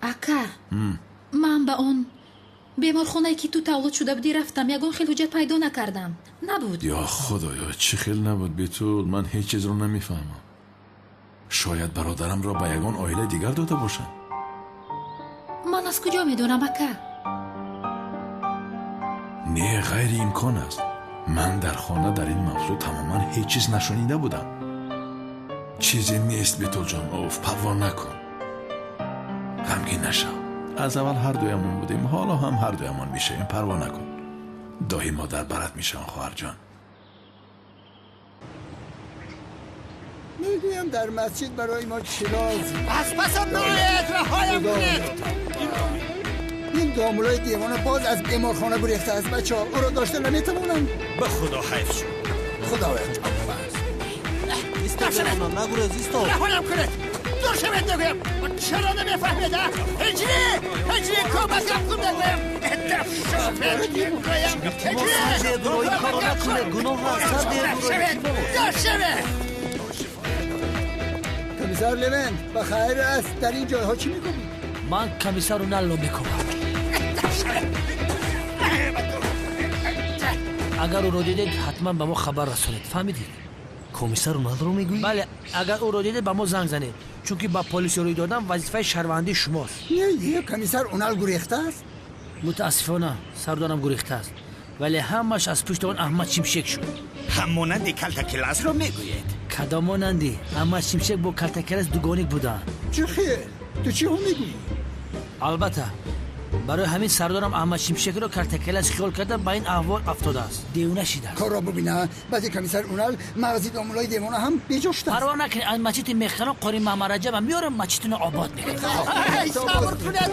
Ака, ман ба он беморхонае ки ту тавлуд шуда будӣ рафтам, ягон хел ҳуҷҷат пайдо накардам. Набуд. Ё Худоё, чӣ хел набуд, Бетул? Ман ҳеҷ чизро намефаҳмам. Шояд бародарамро ба ягон оилаи дигар дода бошанд. Ман аз куҷо медонам, ака? Не, ғайриимкон аст. Ман дар хона дар ин мавзӯъ тамоман ҳеҷ чиз нашунида будам. Чизе нест, Бетулҷон. Оф, парво накун. Ғамгин нашав. Аз аввал ҳар дуямон будем, ҳоло ҳам ҳар дуямон мешавем. Парво накун. Доимо дар барат мешавам, хоҳарҷон. Мегӯям дар масҷид барои мо чӣ лозим? Пас пасам наояд, раҳоям кунед. Ин домулои девона боз аз беморхона гурехтааст. Бачаҳо, ӯро дошта наметавонам. Ба Худо ҳайф шуд. Худоят. Раҳоям кунед. Дур шавед, мегӯям. Чаро намефаҳмед, а? Ҳиҷрӣ! Ҳиҷрӣ, кӯмакам кун, мегӯям. Шофер, мегӯям. Ҳиҷрӣ! Шавед! Дур шавед! Комиссар Левент, ба хайр аст. Дар ин ҷойҳо чӣ мекунӣ? Ман комиссар Уналро мекунам. Агар ӯро дидед, ҳатман ба мо хабар расонед. Фаҳмидед? Комиссар Уналро мегӯӣ? Бале, агар ӯро дидед, ба мо занг занед, чунки ба полис рӯй додан вазифаи шаҳрвандии шумост. Не, комиссар Унал гурехтааст? Мутаассифона, сардорам гурехтааст. Вале ҳамааш аз пушти он Аҳмад Шимшек шуд. Ҳам монанди калтакеласро мегӯед? Кадом монанди? Аҳмад Шимшек бо калтакелас дугоник буданд. Чӣ хел? Ту чиҳо мегӯӣ? Албатта, барои ҳамин сардорам Аҳмад Шимшекро калтакелас хиёл карда ба ин аҳвол афтодааст. Девона шидааст. Корро бубина, баъзе комиссар Унал мағзи домулои девона ҳам беҷо шудааст. Парво накунед, аз масҷиди Мехканон қори Маҳмадраҷабам меорам, масҷидтонро обод мекунам. Эй, сабр кунед!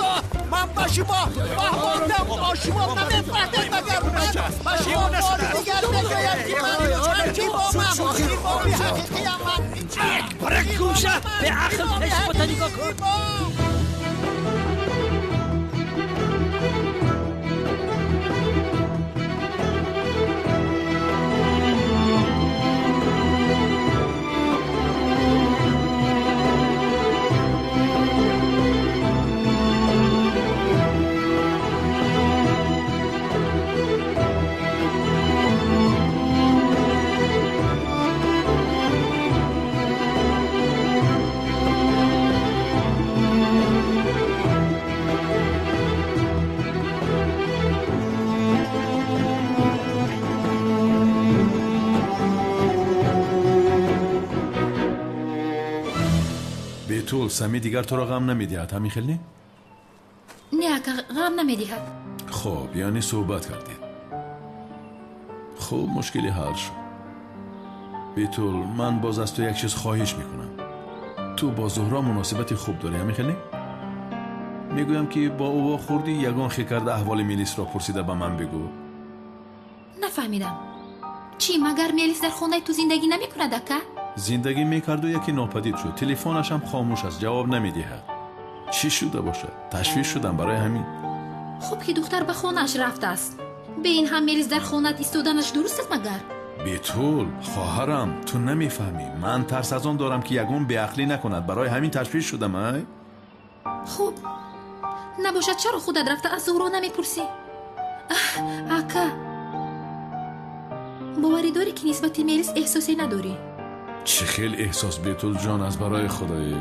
Ман ба шумо фаҳмондам, шумо намефаҳмед, магар ман ба шумо бори дигар мегӯям, ки ман имомам, имоми ҳақиқиям ман. Бара гӯша, беақл, пеш худта нигоҳ кун. Бетул, Сами дигар туро ғам намедиҳад, ҳамин хел не? Не, ака, ғам намедиҳад. Хуб, яъне суҳбат кардед. Хуб, мушкилӣ ҳал шуд. Бетул, ман боз аз ту як чиз хоҳиш мекунам. Ту бо Зуҳро муносибати хуб дорӣ, ҳамин хел не? Мегӯям, ки бо ӯ вохӯрдӣ, ягон хел карда аҳволи Мелисро пурсида ба ман бигӯ. Нафаҳмидам. Чӣ, магар Мелис дар хонаи ту зиндагӣ намекунад, ака? Зиндагӣ мекарду яке нопадид шуд. Телефонаш ҳам хомӯш аст, ҷавоб намедиҳад. Чӣ шуда бошад? Ташвиш шудам барои ҳамин. Хуб ки духтар ба хонааш рафтааст. Бе ин ҳам Мелис дар хонаат истоданаш дуруст аст магар? Бетул, хоҳарам, ту намефаҳмӣ. Ман тарс аз он дорам, ки ягон беақлӣ накунад. Барои ҳамин ташвиш шудам, ай? Хуб, набошад, чаро худат рафта аз Зуҳро намепурсӣ? Ака, боварӣ дорӣ, ки нисбати Мелис эҳсосе надорӣ? Чӣ хел эҳсос, Бетулҷон, аз барои худоӣ.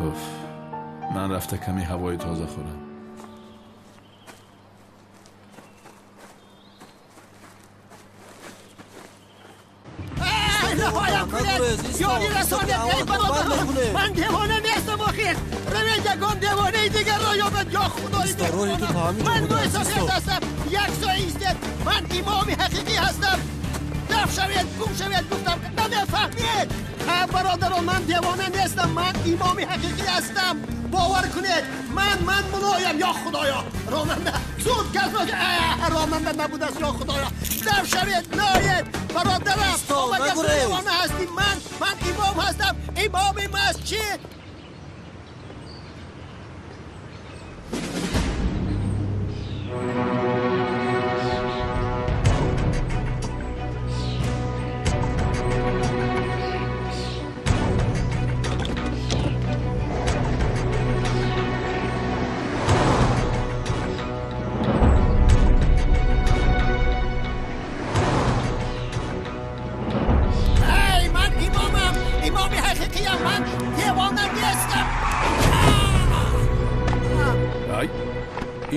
Уф, ман рафта каме ҳавои тоза хӯрам. Раҳоям кунед, ёри расонед, эй бародарон! Ман девона нестам, охир! Равед, ягон девонаи дигарро ёбед, ё худои меҳрубонам! Ман мӯйсафед ҳастам, як соа истед, ман имоми ҳақиқӣ ҳастам! Даф шавед, гум шавед, гуфтам, намефаҳмед! Бародарон, ман девона нестам, ман имоми ҳақиқӣ ҳастам! Бовар кунед, ман мулоям, ё худоё! Ронанда, зуд касро ронанда набудааст, ё худоё! Даф шавед, ноед! Бародарам, магар девона ҳастӣ? Ман имом ҳастам, имоми масҷид!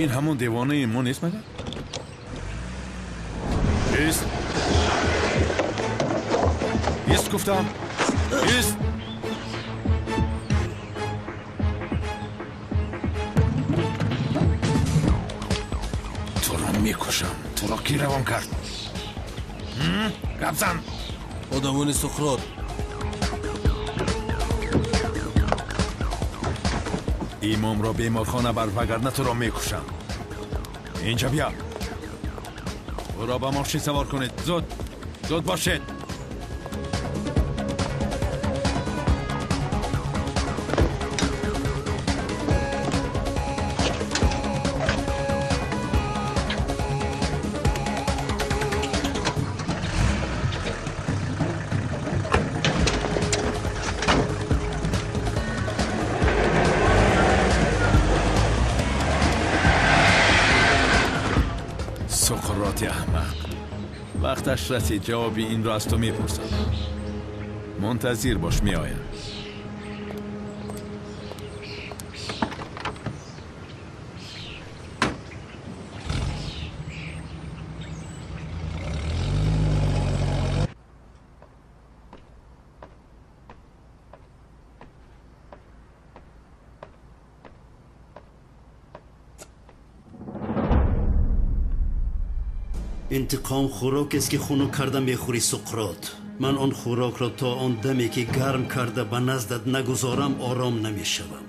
Ин ҳамон девонаи мо нест магар? Ист! Ист гуфтам! Ист! Туро мекушам. Туро кӣ равон кард? Гап зан! Одамони Суқрот. Имомро беморхона бар, вагарна туро мекушам. Инҷа бия. Ӯро ба мошин савор кунед. Зуд, зуд бошед. Суқроти аҳмақ, вақташ расид, ҷавоби инро аз ту мепурсам. Мунтазир бош, меоям. Интиқом хӯрокест, ки хунук карда мехӯрӣ, Суқрот. Ман он хӯрокро то он даме, ки гарм карда ба наздат нагузорам, ором намешавам.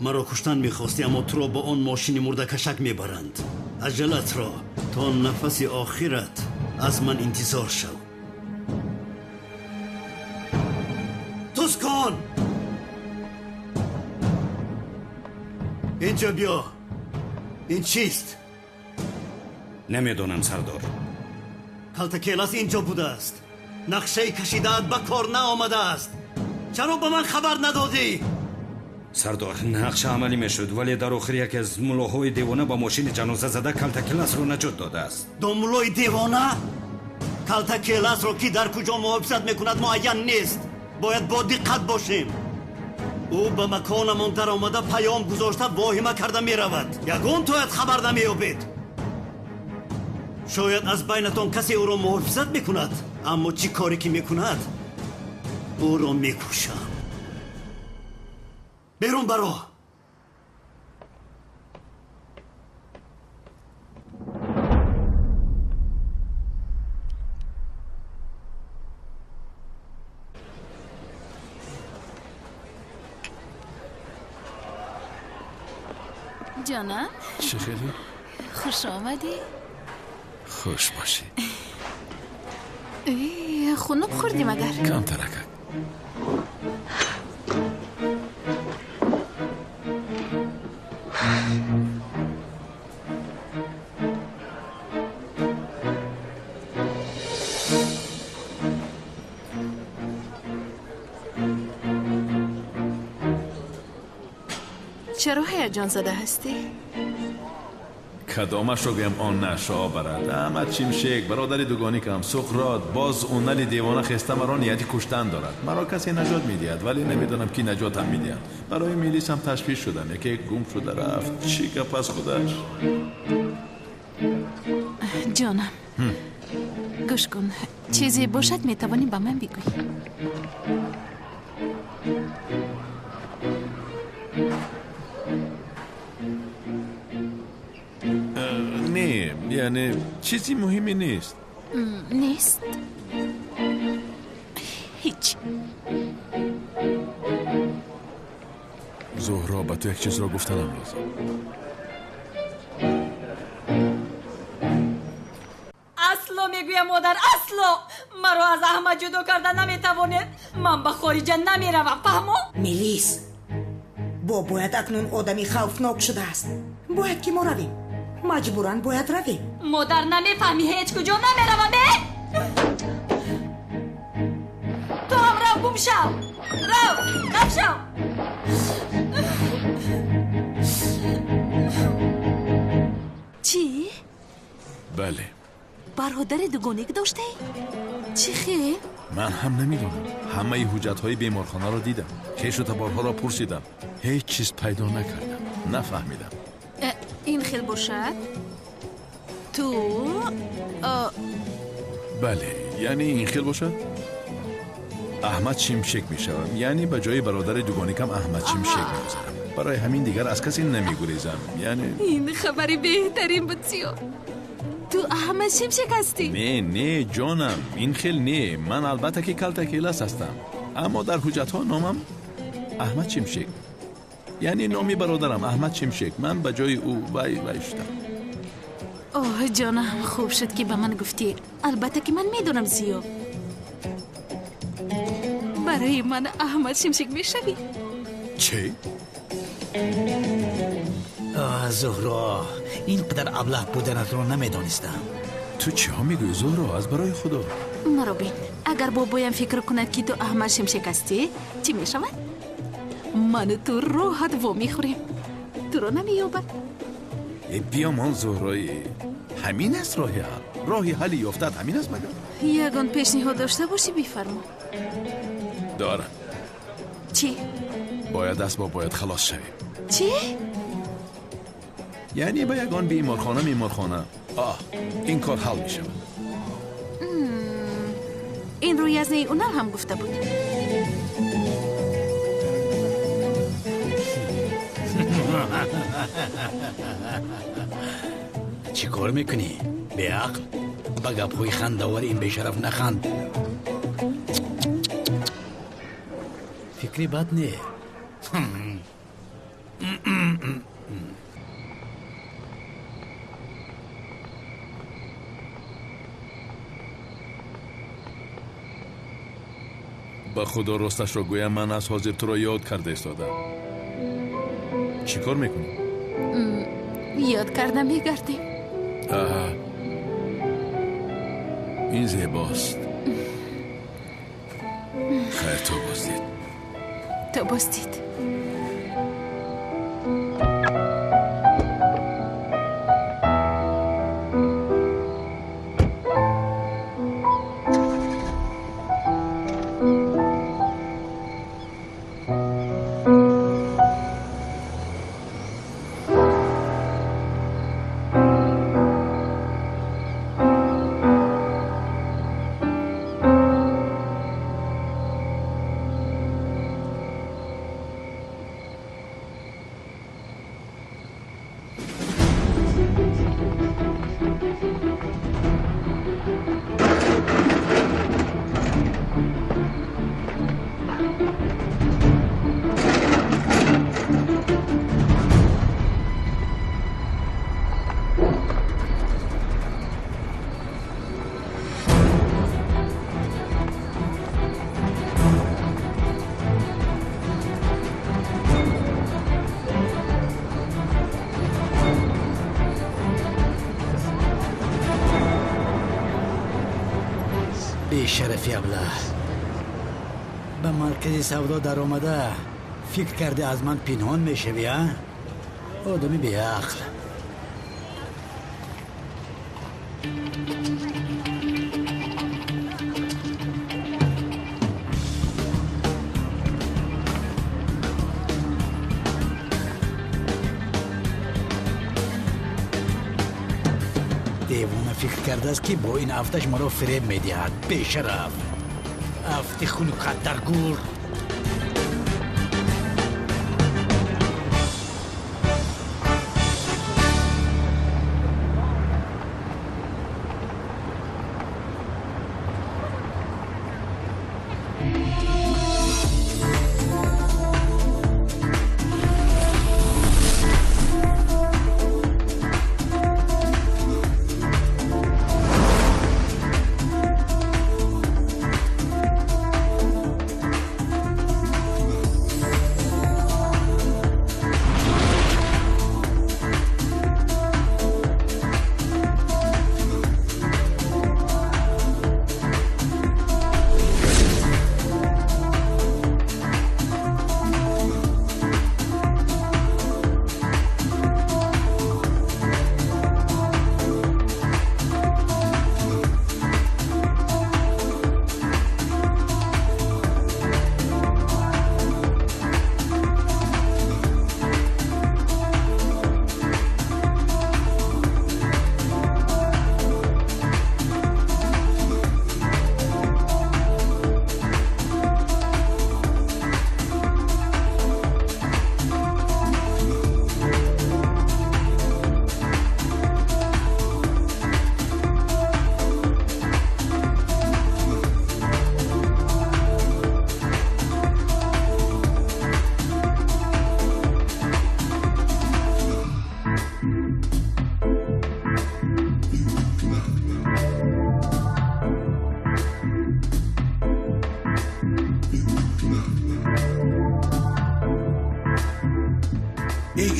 Маро куштан мехостӣ, аммо туро бо он мошини мурдакашак мебаранд. Аҷалатро то нафаси охират аз ман интизор шав. Тускон! Инҷо биё. Ин чист? Намедонам, сардор. Калтакелас инҷо будааст. Нақшаи кашидаат ба кор наомадааст. Чаро ба ман хабар надодӣ? Сардор, нақша амалӣ мешуд, вале дар охир яке аз муллоҳои девона ба мошини ҷаноза зада Калтакеласро наҷот додааст. Домуллои девона? Калтакеласро ки дар куҷо муҳофизат мекунад муайян нест. Бояд бо диққат бошем. Ӯ ба маконамон даромада паём гузошта воҳима карда меравад. Ягон тоят хабар намеёбед. Шояд аз байнатон касе ӯро муҳофизат мекунад, аммо чӣ коре ки мекунад, ӯро мекушам. Берун баро! Ҷонам, чӣ хеле? Хуш омадӣ. Хуш бошӣ. Хунук хӯрдӣ магар? Камтаракак. Чаро ҳаяҷонзада ҳастӣ? Кадомашро гӯям он нашо барад. Аҳмад Шимшек, бародари дугоникам, Суқрот, боз унали девона хеста маро нияти куштан дорад. Маро касе наҷот медиҳад, вале намедонам ки наҷотам медиҳад. Барои милисам ташвиш шудам, яке гум шуда рафт. Чӣ гап аз худаш? Ҷонам, гӯш кун, чизе бошад метавонӣ ба ман бигӯӣ. Не, яъне чизи муҳиме нест. Нест? Ҳеҷ. Зуҳро, ба ту як чизро гуфтанам лозим. Асло мегӯям, модар, асло! Маро аз Аҳмад ҷудо карда наметавонед. Ман ба хориҷа намеравам, фаҳмо? Мелис, бобоят акнун одами хавфнок шудааст. Бояд ки мо равем. Маҷбуран бояд равем. Модар, намефаҳмӣ, ҳеҷ куҷо намеравам. Э? Ту ҳам рав, гум шав. Рав, гам шав. Чӣ? Бале. Бародари дугоник доштаӣ? Чӣ хел? Ман ҳам намедонам. Ҳамаи ҳуҷҷатҳои беморхонаро дидам. Хешу таборҳоро пурсидам. Ҳеҷ чиз пайдо накардам. Нафаҳмидам. Ин хел бошад, ту Бале, яъне ин хел бошад, Аҳмад Шимшек мешавам. Яъне ба ҷои бародари дугоникам Аҳмад Шимшек мегузарам. Барои ҳамин дигар аз касе намегурезам. Яъне ин хабари беҳтарин буд, Зиё. Ту Аҳмад Шимшек ҳастӣ? Не, не, ҷонам, ин хел не. Ман албатта ки Калтакелас ҳастам, аммо дар ҳуҷҷатҳо номам Аҳмад Шимшек. Яъне номи бародарам Аҳмад Шимшек. Ман ба ҷои ӯ вай вай шудам. Оҳ, ҷонам, хуб шуд ки ба ман гуфтӣ. Албатта ки ман медонам, Зиё. Барои ман Аҳмад Шимшек мешавӣ? Чӣ? Зуҳро, ин қадар аблаҳ буданатро намедонистам. Ту чиҳо мегӯӣ, Зуҳро? Аз барои Худо. Маро бин, агар бобоям фикр кунад, ки ту Аҳмад Шимшек ҳастӣ, чӣ мешавад? Ману ту роҳат вомехӯрем. Туро намеёбад. Биёмон, Зуҳрои, ҳамин аст роҳи ҳал. Роҳи ҳалли ёфтаат ҳамин аст магар? Ягон пешниҳод дошта бошӣ, бифармо. Дорам. Чӣ? Бояд аз бобоят халос шавем. Чӣ? Яъне ба ягон беморхона, меморхона. Оҳ, ин кор ҳал мешавад. Инро Язнаи Унал ҳам гуфта буд. Чӣ кор мекунӣ? Беақл, ба гапҳои хандавори ин бешараф наханд. Фикри бад не. Ба худо росташро гӯям, ман аз ҳозир туро ёд карда истодам. Чӣ кор мекунӣ? Ёд карда мегардем. Аҳа, ин зебост. Хайр, то боздид. То боздид. Бешарафи аблаҳ, ба маркази савдо даромада фикр карде аз ман пинҳон мешавӣ, а? Одами беақл. Девона фикр кардааст, ки бо ин афташ маро фиреб медиҳад. Бешараф, афти хунукат дар гур.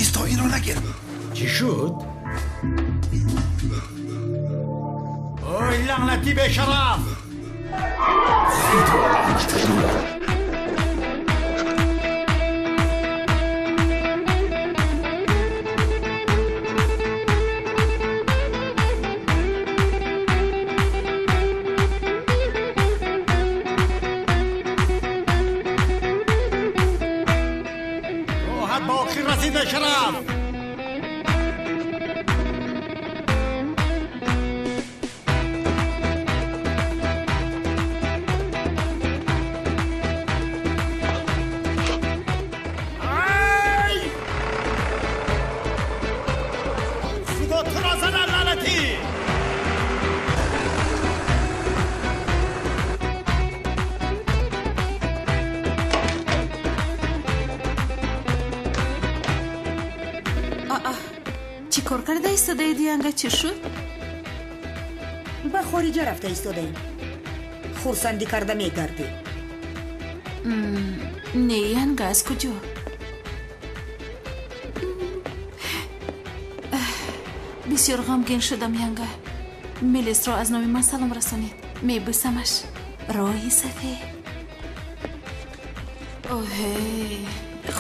Исто, инро нагир. Чӣ шуд? Ой, лаънати бешараф! Худо лаънаташ кунад. Роҳат ба охир расид, бешараф. Ай! Худо туро занад, лаънатӣ! Истодаед, янга, чӣ шуд? Ба хориҷа рафта истодаем. Хурсандӣ карда мегардӣ. Не, янга, аз куҷо? Бисёр ғамгин шудам, янга. Мелисро аз номи ман салом расонед. Мебӯсамаш. Роҳи сафед. Оҳе,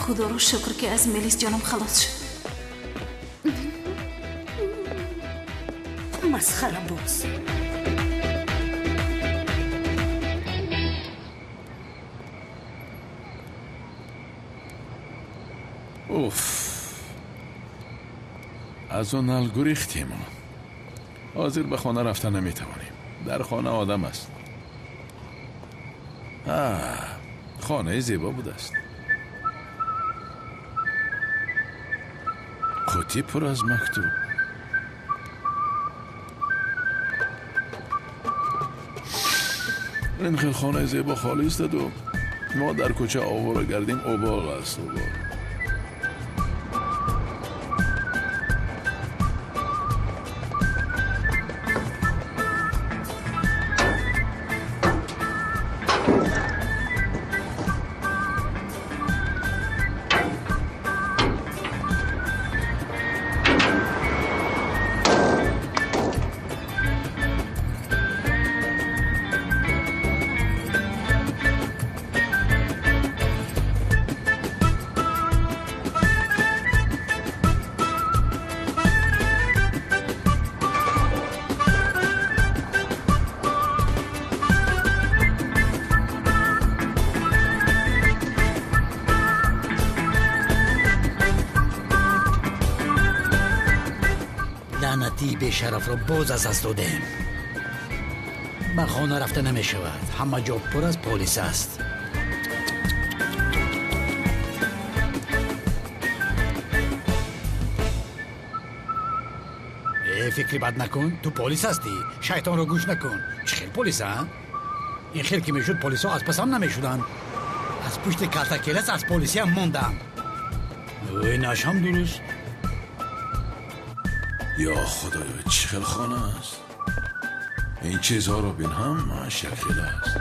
худоро шукр, ки аз Мелис ҷонам халос шуд. Масхара боз. Уф, аз он ҳал гурехтем. Ҳозир ба хона рафта наметавонем. Дар хона одам аст. Хонаи зебо будааст. Қутӣ пур аз мактуб. Ин хел хонаи зебо холӣ истоду мо дар кӯча овора гардем. Обоғ аст, обоғ. Лаънатии бешарафро боз аз даст додем. Ба хона рафта намешавад. Ҳама ҷо пур аз полис аст. Э, фикри бад накун. Ту полис ҳастӣ. Шайтонро гӯш накун. Чӣ хел полис, а? Ин хел ки мешуд, полисҳо аз пасам намешуданд. Аз пушти калтакелас аз полисиам мондам. Инаш ҳам дуруст. Ё худоё, чӣ хел хона аст? Ин чизҳоро бин, ҳамааш якхел аст.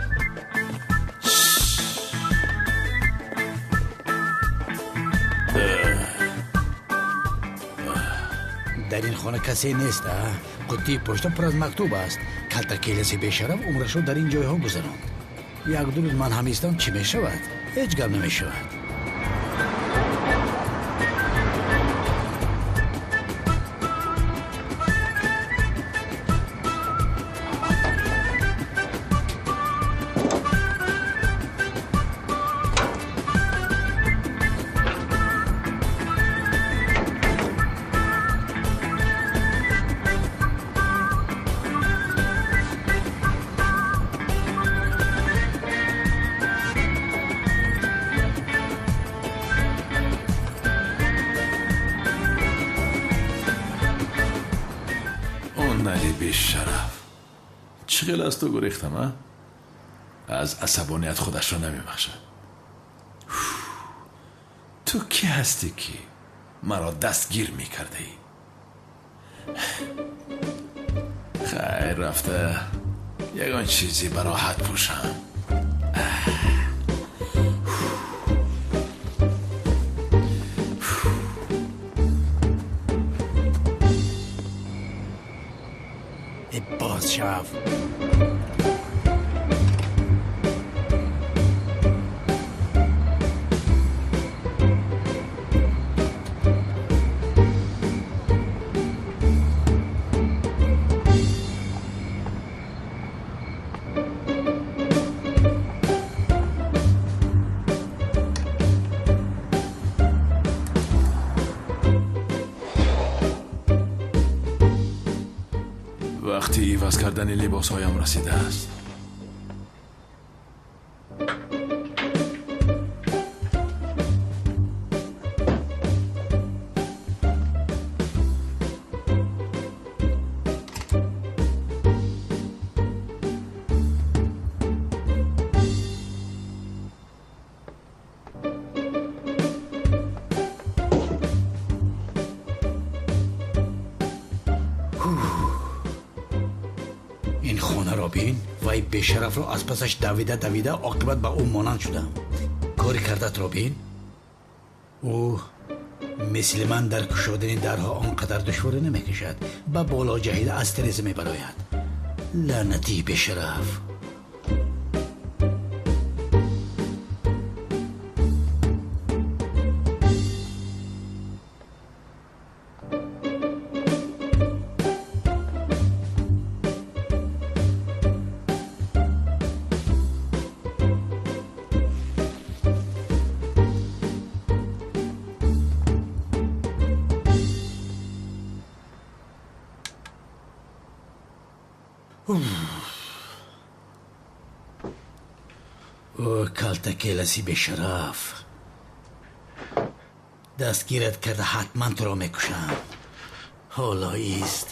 Дар ин хона касе нест, а? Қуттии пошта пур аз мактуб аст. Калтакеласи бешараф умрашро дар ин ҷойҳо гузаронд. Як ду рӯз ман ҳам истам, чӣ мешавад? Ҳеҷ гап намешавад. Бешараф, чӣ хел аз ту гурехтам, а? Аз асабоният худашро намебахшад. Ту кӣ ҳастӣ, ки маро дастгир мекардаӣ? Хайр, рафта ягон чизе ба роҳат пӯшам. Боз шав. Вақти иваз кардани либосҳоям расидааст. Ин хонаро бин, вай бешарафро аз пасаш давида давида оқибат ба ӯ монанд шудам. Кори кардатро бин. Ӯ мисли ман дар кушодани дарҳо он қадар душворӣ намекашад. Ба боло ҷаҳида аз тиреза мебарояд. Лаънатии бешараф. Калтакеласи бешараф, дастгират карда ҳатман туро мекушам. Ҳоло ист.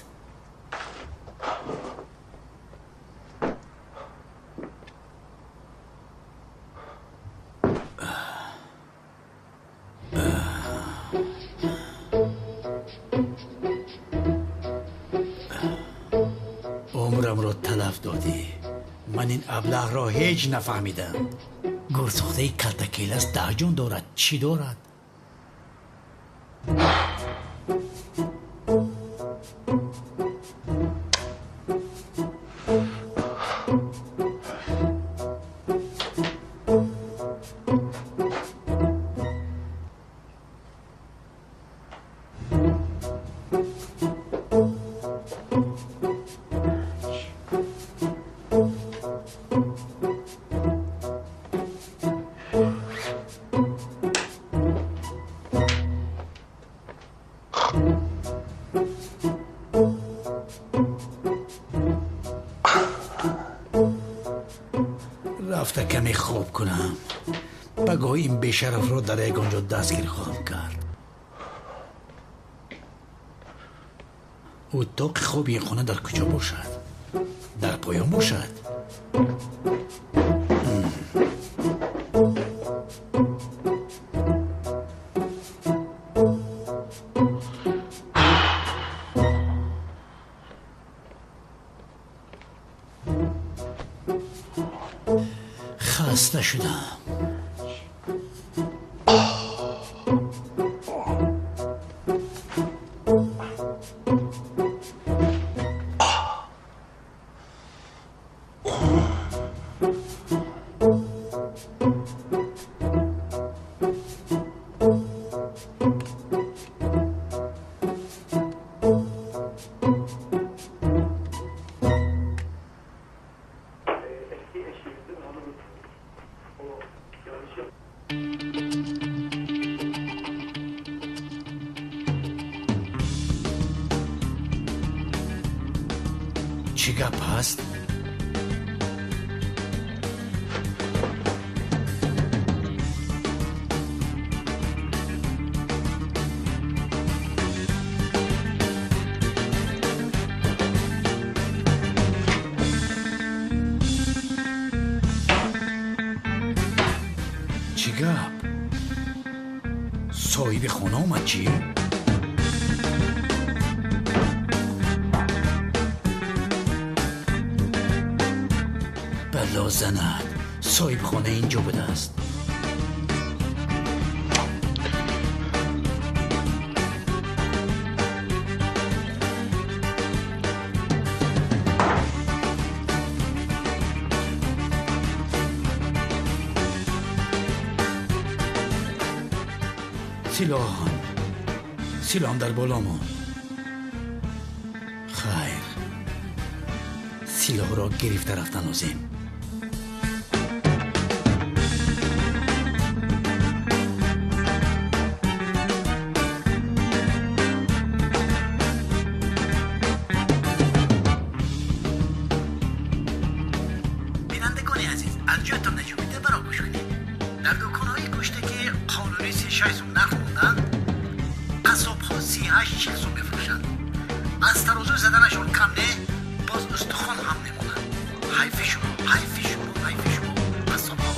Умрамро талаф додӣ. Ман ин аблаҳро ҳеҷ нафаҳмидам. Гурсохтаи калтакелас даҳ ҷон дорад. Чӣ дорад? Рафта каме хоб кунам. Пагоҳ ин бешарафро дар ягон ҷо дастгир хоҳам кард. Утоқи хоби ин хона дар куҷо бошад? Дар поён бошад? Хаста шудам. Чӣ гап ҳаст? Чӣ гап? Соҳиби хона омад чӣ? Бало занад, соҳибхона инҷо будааст. Силоҳам, силоҳам дар боло монд. Хайр, силоҳро гирифта рафтан лозим. Бинандагони азиз, аз ҷоятон наҷубида баро гӯш кунед. Дар дуконҳои гӯште ки қонунӣ 36 сум нарх монданд, қассобҳо 38-40 сум мефурӯшанд. Аз тарозу заданашон кам не, боз устухон ҳам мемонад. Ҳайфи шумо, ҳайфи шумо, ҳайфи шумо, қассобҳо.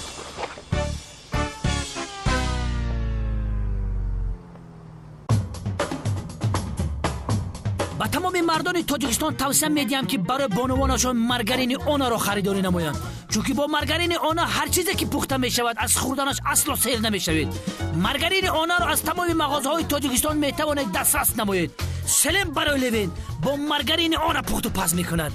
Ба тамоми Мардони Тоҷикистон тавсия медиҳам, ки барои бонувонашон маргарини Онаро харидорӣ намоянд, чунки бо маргарини Она ҳар чизе ки пухта мешавад, аз хӯрданаш асло сер намешавед. Маргарини Онаро аз тамоми мағозаҳои Тоҷикистон метавонед дастрас намоед. Селем барои Левин бо маргарини Она пухту паз мекунад.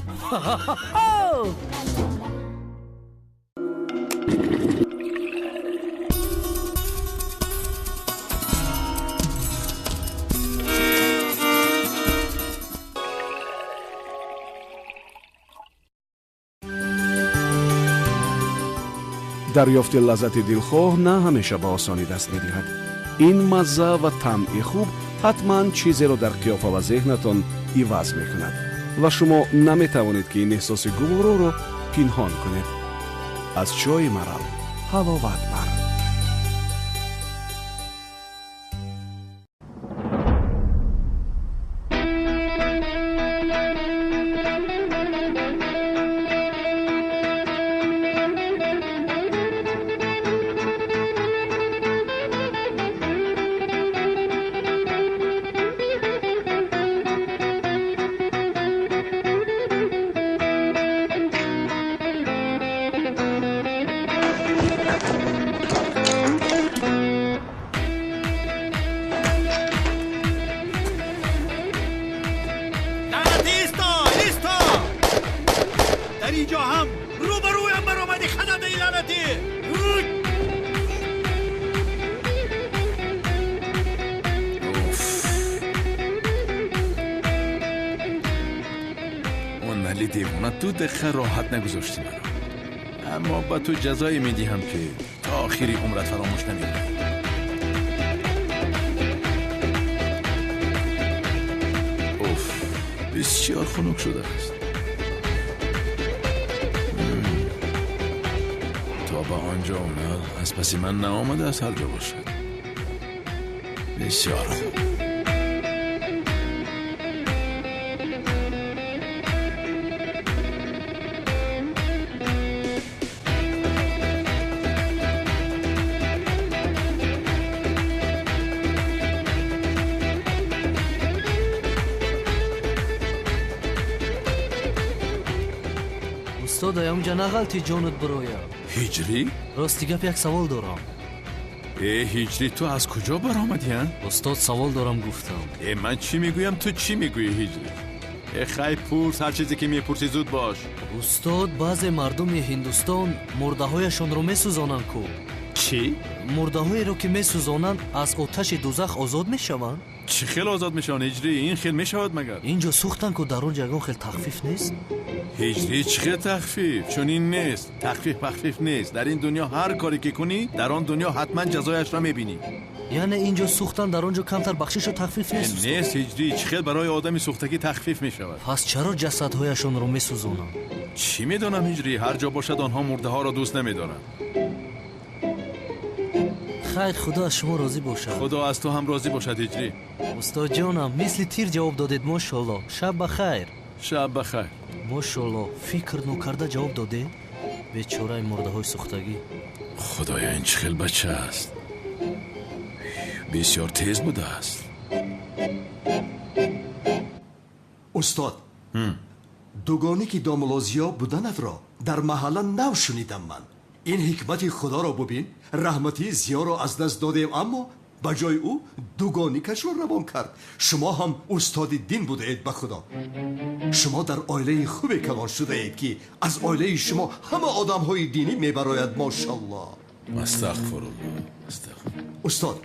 Дарёфти лаззати дилхоҳ на ҳамеша ба осонӣ даст медиҳад. Ин мазза ва таъми хуб ҳатман чизеро дар қиёфа ва зеҳнатон иваз мекунад ва шумо наметавонед, ки ин эҳсоси гувороро пинҳон кунед. Аз чойи Марал ҳаловат бар. Ду дақиқа роҳат нагузоштӣ маро, аммо ба ту ҷазое медиҳам, ки то охири умрат фаромӯш намекунӣ. Уф, бисёр хунук шудааст. То ба он ҷо онал аз паси ман наомадааст, ҳар ҷо бошад. Бисёр хуб. Устод, аямҷа нағалти ҷонат бироя. Ҳиҷрӣ? Рости гап, як савол дорам. Э, Ҳиҷрӣ, ту аз куҷо баромадӣ, а? Устод, савол дорам гуфтам. Э, ман чӣ мегӯям, ту чӣ мегӯӣ, Ҳиҷрӣ? Э, хай, пурс, ҳар чизе ки мепурсӣ, зуд бош. Устод, баъзе мардуми Ҳиндустон мурдаҳояшонро месӯзонанд ку. Чӣ? Мурдаҳоеро ки месӯзонанд, аз оташи дузах озод мешаванд? Чӣ хел озод мешаванд, Ҳиҷрӣ? Ин хел мешавад магар? Инҷо сӯхтанд ку, дар он ҷо ягон хел тахфиф нест? Ҳиҷрӣ, чӣ хел тахфиф? Чунин нест. Тахфиф пахфиф нест. Дар ин дунё ҳар коре ки кунӣ, дар он дунё ҳатман ҷазояшро мебинӣ. Яъне инҷо сӯхтан, дар он ҷо камтар бахшишу тахфиф нест? Нест, Ҳиҷрӣ. Чӣ хел барои одами сӯхтагӣ тахфиф мешавад? Пас чаро ҷасадҳояшонро месӯзонанд? Чӣ медонам, Ҳиҷрӣ? Ҳар ҷо бошад, онҳо мурдаҳоро дӯст намедоранд. Хайр, худо аз шумо розӣ бошад. Худо аз ту ҳам розӣ бошад, Ҳиҷрӣ. Устод ҷонам, мисли тир ҷавоб додед, мошолло. Шаб ба хайр. Шаб ба хайр. Мошолло, фикр нокарда ҷавоб додед? Бечораи мурдаҳои сӯхтагӣ. Худоё, ин чӣ хел бача аст? Бисёр тез будааст. Устод, дугоне ки домулозиё буданатро дар маҳалла нав шунидам ман. Ин ҳикмати худоро бубин, раҳмати зиёро аз даст додем, аммо ба ҷои ӯ дугоникашро равон кард. Шумо ҳам устоди дин будаед, ба худо. Шумо дар оилаи хубе калон шудаед, ки аз оилаи шумо ҳама одамҳои динӣ мебарояд, мошалло. Астағфируллоҳ. Устод,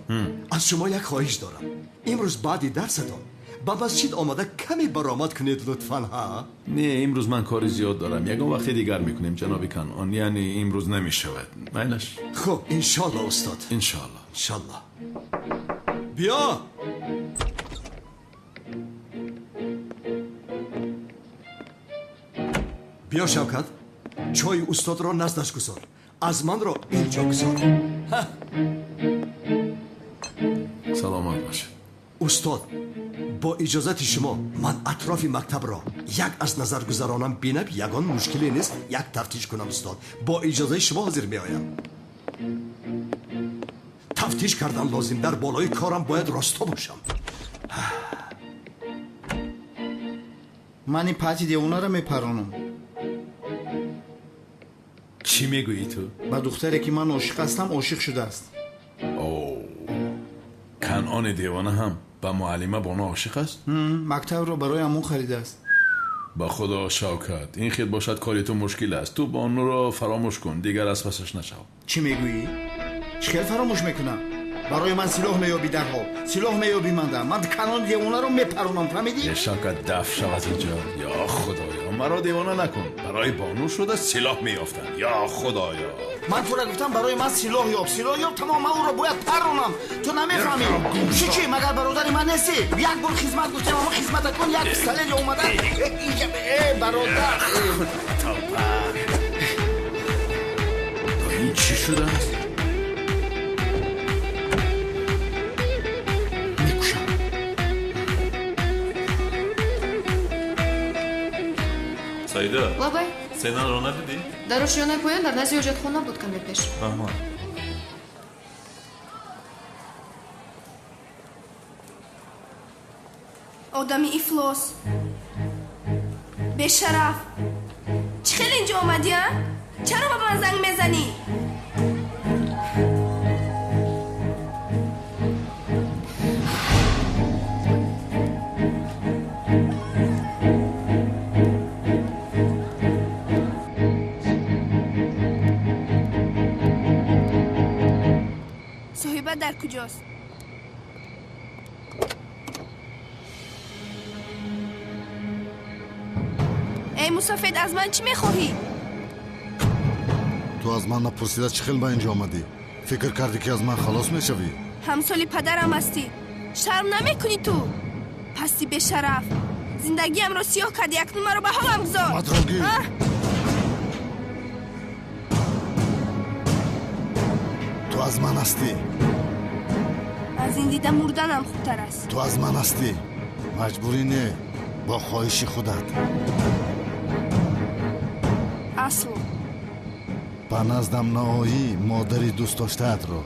аз шумо як хоҳиш дорам. Имрӯз баъди дарсатон ба масҷид омада каме баромад кунед, лутфан, ҳа? Не, имрӯз ман кори зиёд дорам. Ягон вақти дигар мекунем, ҷаноби Канъон. Яъне имрӯз намешавад. Майлаш? Хуб, иншолло, устод. Иншолло. Иншолло. Биё! Биё, Шавкат, чойи устодро наздаш гузор. Аз манро инҷо гузор. Саломат бошед. Устод, бо иҷозати шумо ман атрофи мактабро як аз назар гузаронам, бинам ягон мушкиле нест, як тафтиш кунам, устод. Бо иҷозаи шумо ҳозир меоям. Тафтиш кардан лозим, дар болои корам бояд росто бошам. Ман ин пати девонаро мепаронам. Чӣ мегӯӣ ту? Ба духтаре ки ман ошиқ ҳастам ошиқ шудааст. О, Канъони девона ҳам ба муаллима Бону ошиқ аст? Мактабро барои ҳамон харидааст. Ба худо Шавкат, ин хел бошад кори ту мушкил аст. Ту Бонуро фаромӯш кун, дигар аз пасаш нашав. Чӣ мегӯӣ? Чӣ хел фаромӯш мекунам? Барои ман силоҳ меёбӣ дарҳол. Силоҳ меёбӣ манда. Ман Канъони девонаро мепаронам, фаҳмидӣ? Е Шавкат, даф шав аз инҷо. Ё худоё, маро девона накун. Барои Бону шуда силоҳ меёфтанд. Ё худоё. Ман тура гуфтам барои ман силоҳ ёб, силоҳ ёб, тамом, ман ӯро бояд паронам. Ту намефаҳмӣ. Чӣ чӣ, магар бародари ман нестӣ? Як бор хизмат гуфтем, аммо хизмата кун, як пистолет ё омада. Э, бародар. Тавба. Ин чӣ шудааст? Мекушам. Саида. Лабай. Сенаро надидӣ? Дар ошёнаи поён дар назди ҳоҷатхона буд каме пеш. Раҳмат. Одами ифлос, бешараф, чӣ хел инҷо омадӣ, а? Чаро ба ман занг мезанӣ? Соҳиба дар куҷост? Эй мусофир, аз ман чӣ мехоҳӣ? Ту аз ман напурсида чӣ хел ба инҷо омадӣ? Фикр кардӣ ки аз ман халос мешавӣ? Ҳамсоли падарам ҳастӣ. Шарм намекунӣ ту? Пасти бешараф. Зиндагиамро сиёҳ кардӣ, акнун маро ба ҳолам гузор. Матроги! Ту аз ман ҳастӣ. Аз ин дида мурданам хубтар аст. Ту аз ман ҳастӣ. Маҷбурӣ не, бо хоҳиши худат. Асло. Ба наздам наоӣ, модари дӯстдоштаатро,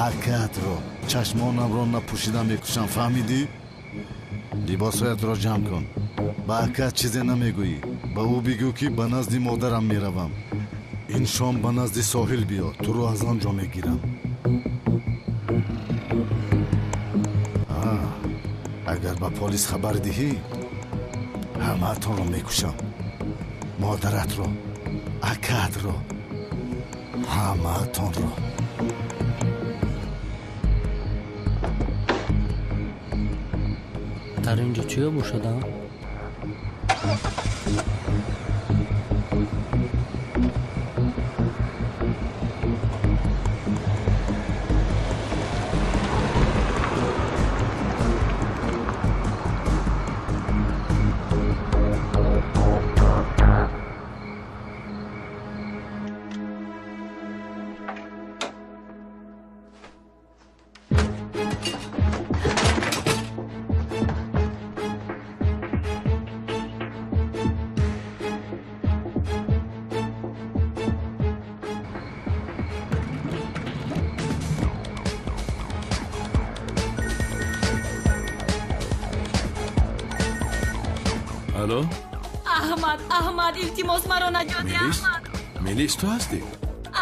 акаатро, чашмонамро напӯшида мекушам, фаҳмидӣ? Либосҳоятро ҷамъ кун. Ба акаат чизе намегӯӣ. Ба ӯ бигӯ ки ба назди модарам меравам. Ин шом ба назди соҳил биё, туро аз он ҷо мегирам. Агар ба полис хабар диҳӣ, ҳамаатонро мекушам. Модаратро, акаатро, ҳамаатонро. Дар ин ҷо чиё бошад, а? Алло? Аҳмад, Аҳмад, илтимос маро наҷот деҳ, Аҳмад. Мелис, ту ҳастӣ?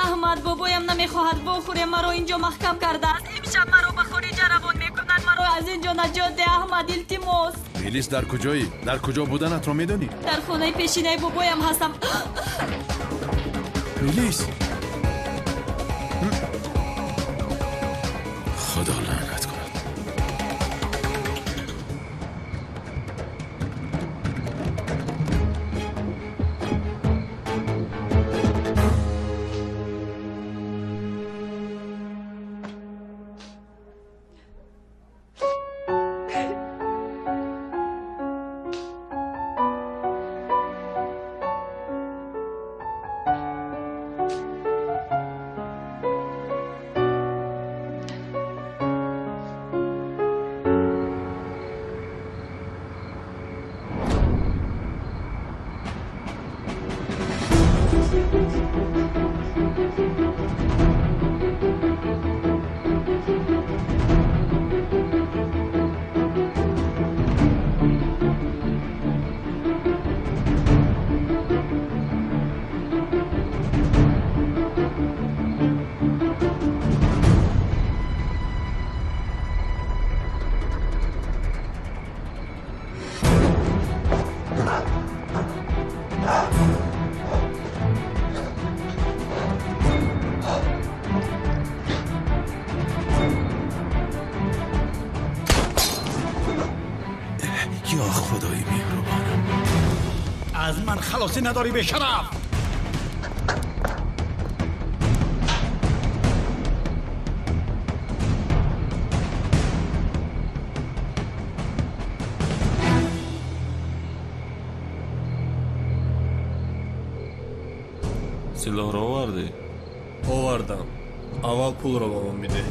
Аҳмад, бобоям намехоҳад вохӯре, маро инҷо маҳкам кардааст. Имшаб маро ба хориҷа равон мекунад, маро аз инҷо наҷот деҳ, Аҳмад, илтимос. Мелис, дар куҷоӣ? Дар куҷо буданатро медонӣ? Дар хонаи пешинаи бобоям ҳастам. Мелис! Худо лаънат кунад. Халосӣ надорӣ, бешараф. Силоҳро овардӣ? Овардам. Аввал пулро ба ман бидеҳ.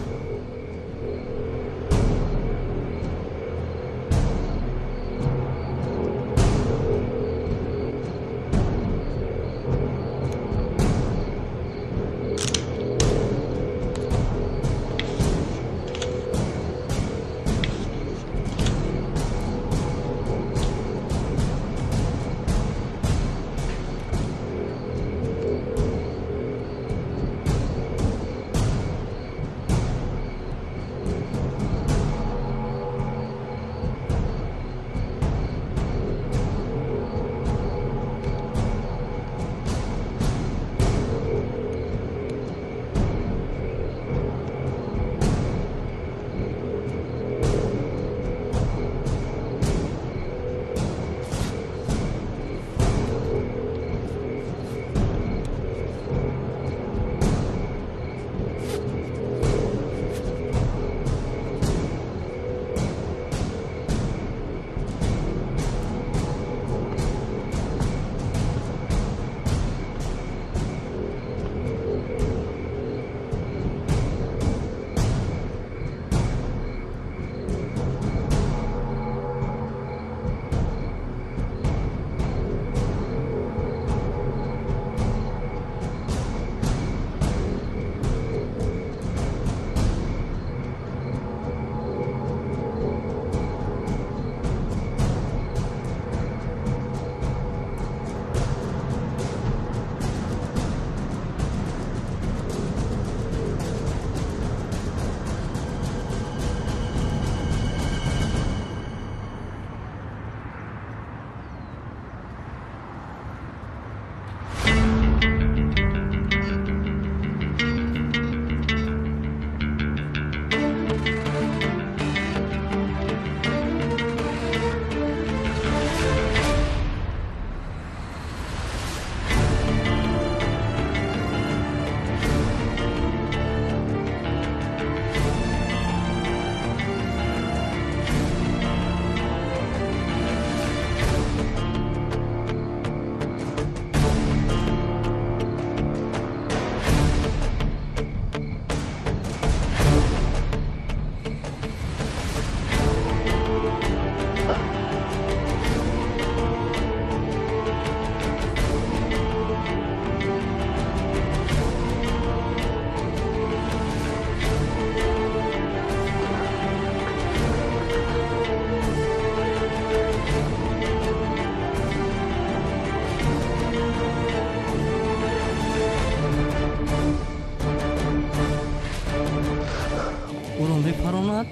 мепаронад.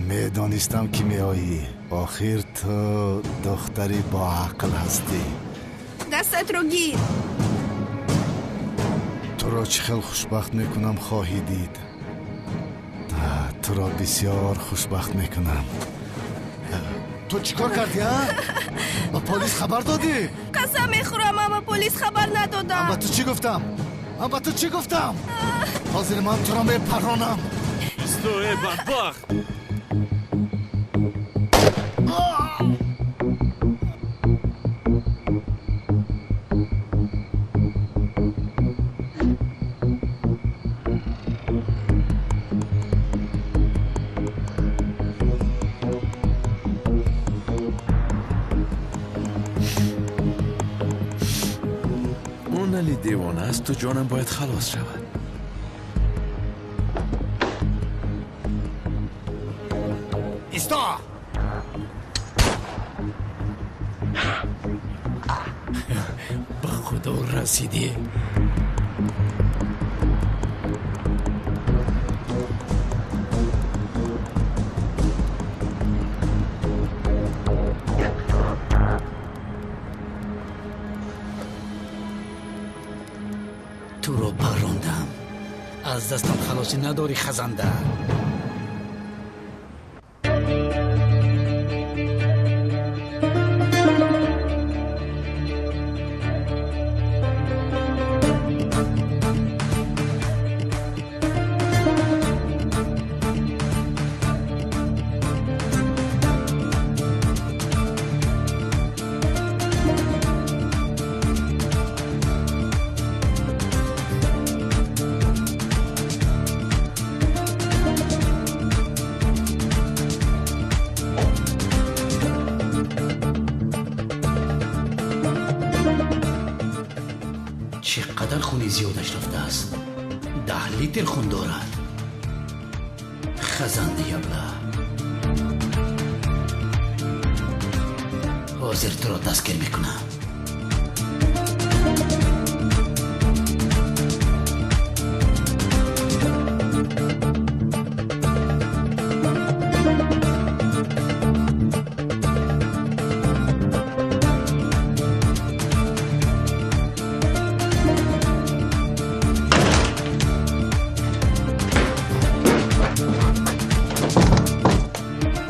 Медонистам, ки меоӣ. Охир ту духтари боақл ҳастӣ. Дастатро гир. Туро чӣ хел хушбахт мекунам, хоҳӣ дид. Туро бисёр хушбахт мекунам. Ту чӣ кор кардӣ, а? Ба полис хабар додӣ? Қасам мехӯрам, ман ба полис хабар надодам. Ба ту чӣ гуфтам? Ба ту чӣ гуфтам? Ҳозир ман туро мепаронам. Исто, э бадбахт! Девона аст, ту ҷонам бояд халос шавад. Исто! Ба худо расидӣ. Туро паррондам. Аз дастам халосӣ надорӣ, хазанда. Чӣ қадар хуни зиёдаш рафтааст? 10 литр хун дорад. Хазанди ябла, ҳозир туро дастгир мекунам.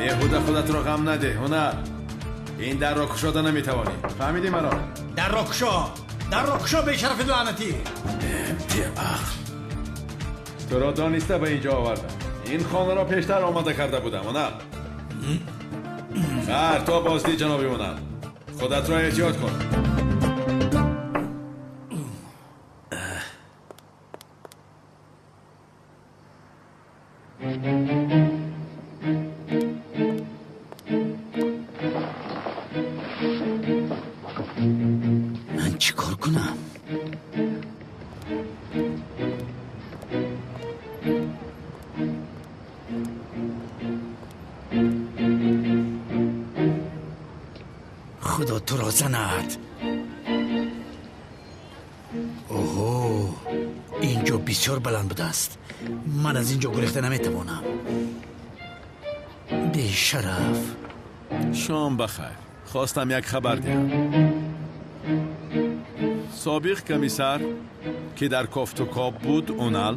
Беҳуда худатро ғам надеҳ, ҳунар. Ин дарро кушода наметавонӣ, фаҳмидӣ маро? Дарро кушо, дарро кушо, бешарафи лаънатӣ! Беақл, туро дониста ба инҷо овардам. Ин хонаро пештар омода карда будам, ҳунар. Хайр, то боздид, ҷаноби ҳунар. Худатро эҳтиёт кун. Ман чӣ кор кунам? Худо туро занад! Оҳо, ин ҷо бисёр баланд будааст. Ман аз ин ҷо гурехта наметавонам. Бешараф! Шом бахайр. Хостам як хабар диҳам. Собиқ комиссар, ки дар кофтукоб буд, Унал,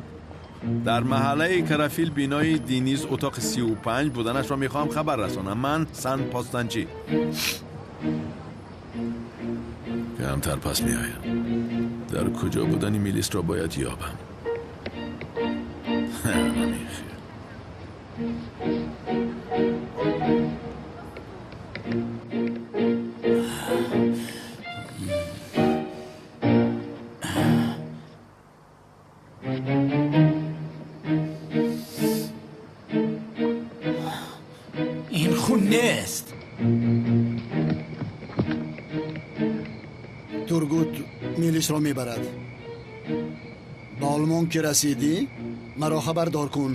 дар маҳаллаи Карафил, бинои Диниз, утоқи 35 буданашро мехоҳам хабар расонам. Ман Сан Постанчӣ. Камтар пас меоям. Дар куҷо будани милисро бояд ёбам. Намехел. Ин хун нест. Тургут милисро мебарад. Ба Олмон ки расидӣ, маро хабардор кун.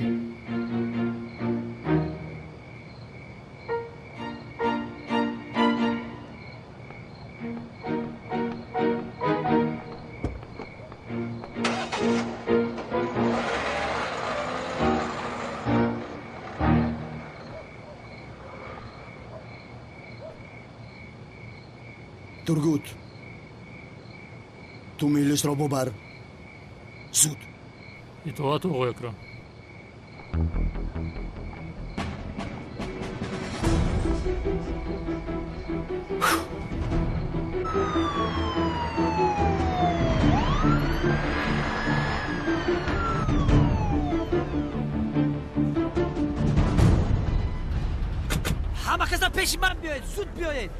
Тургут, ту милисро бубар, зуд. Итоат, оғои Акрам. Ҳама каса пеши ман биёед, зуд биёед.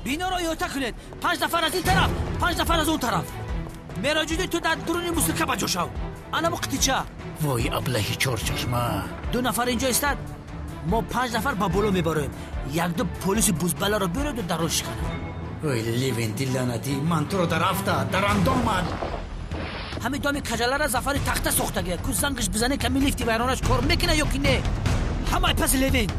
Биноро иҳота кунед. Панҷ нафар аз ин тараф, панҷ нафар аз он тараф. Мероҷудин, ту дар дуруни мусирка ба ҷо шав. Анамо қитича. Вой, аблаҳи чорчашма! Ду нафар инҷо истад, мо панҷ нафар ба боло мебароем. Якду полиси бузбаларо биёреду дар роҳ шиканам. Ой, Левенти лаънатӣ, ман туро дар афта, дар андомат! Ҳамин доми каҷалара Зафари тахта сохтагия. Ку зангаш бизане, ками лифти вайронаш кор мекуна ё ки не? Ҳамаи паси Левин.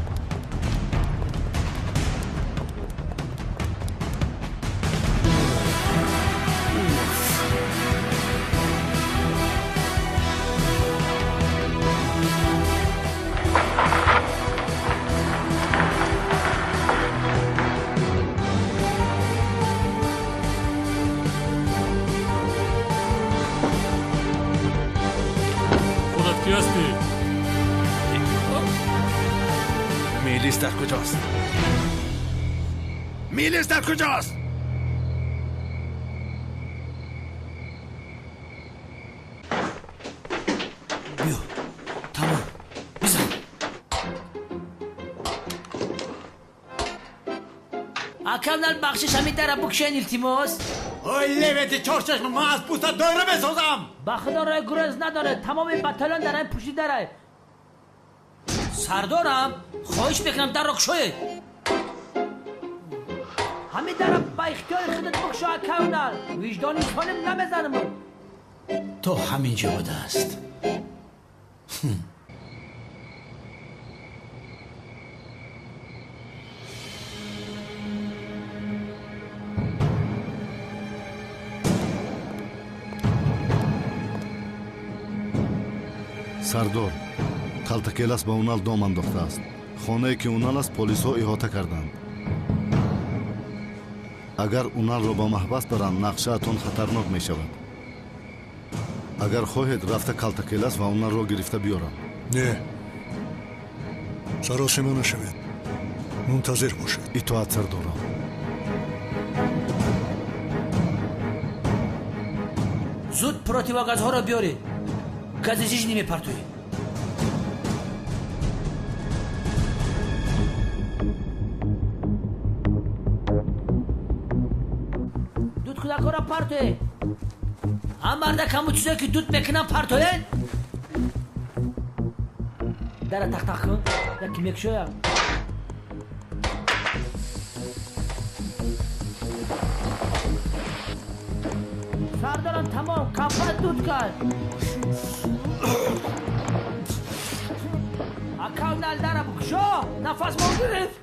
ҳастӣ? Мелис дар куҷост? Мелис дар куҷост? Биё, тамом, бизан. Акалнал бахшиш, ҳамин дара букшен, илтимос. Ой, левети чорчашм, ман аз пӯста доира месозам. Ба худо роҳи гурез надорад, тамоми батальон дар ин пушти дарай. Сардорам, хоҳиш мекунам дарро кушоед. Ҳамин дара ба ихтиёри худат букшо, акалнал. Виҷдони солим намезанам. То ҳамин ҷо будааст. Сардор, Калтакелас ба Унал дом андохтааст. Хонае ки Унал аст, полисҳо иҳота карданд. Агар Уналро ба маҳбас баранд, нақшаатон хатарнок мешавад. Агар хоҳед, рафта Калтакелас ва Уналро гирифта биёрам. Не, саросима нашавед, мунтазир бошед. Итоат, сардорам. Зуд противогазҳоро биёред, гази зиж намепартоед. Дудкудакҳоро партоед. Ҳам мардак, ҳамун чизое ки дуд мекунам, партоед. Дара тақтақ кун, яки мекушоям. Сардорам, тамом, кампан дуд кард. Акалнал, дара букшо, нафас мон гирифт.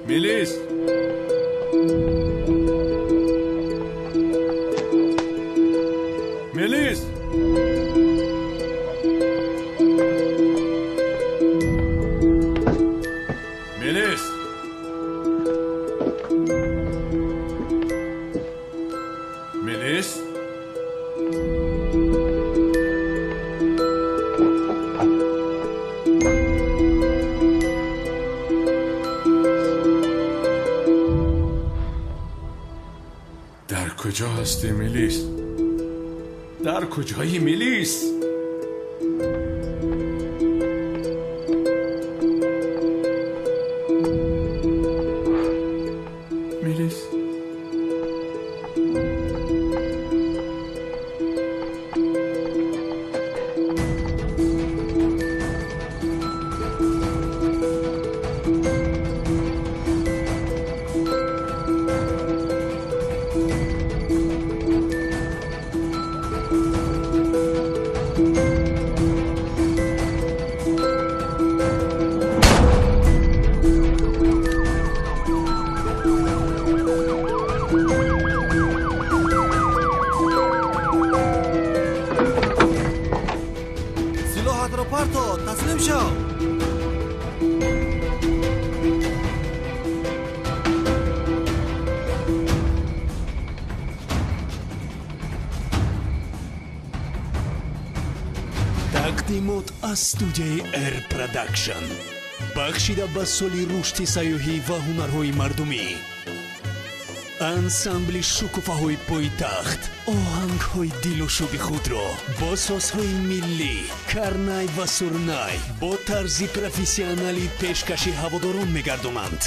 Мелис! Мелис! Мелис! Мелис! Дар куҷо ҳастӣ, Мелис? Дар куҷои, Мелис? Мелис? Силоҳатро парто, таслим шав. Тақдимот аз студияи R Production бахшида ба соли рушди сайёҳӣ ва ҳунарҳои мардумӣ. Ансамбли шукуфаҳои пойтахт оҳангҳои дилошӯби худро бо созҳои миллӣ, карнай ва сурнай бо тарзи профессионалӣ пешкаши ҳаводорон мегардонанд.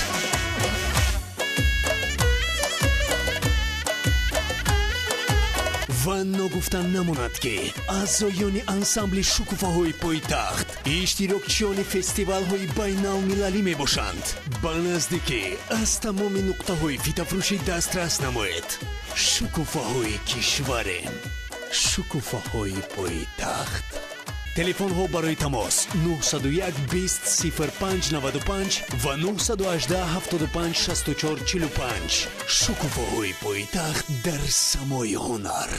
Ва ногуфта намонад, ки аъзоёни ансамбли шукуфаҳои пойтахт иштирокчиёни фестивалҳои байналмилалӣ мебошанд. Ба наздикӣ аз тамоми нуқтаҳои фитафурӯшӣ дастрас намоед. Шукуфаҳои кишварем, шукуфаҳои пойтахт. Телефонҳо барои тамос 901 20 05 95 ва 918 75 64 45. Шукуфаҳои пойтахт дар самои ҳунар.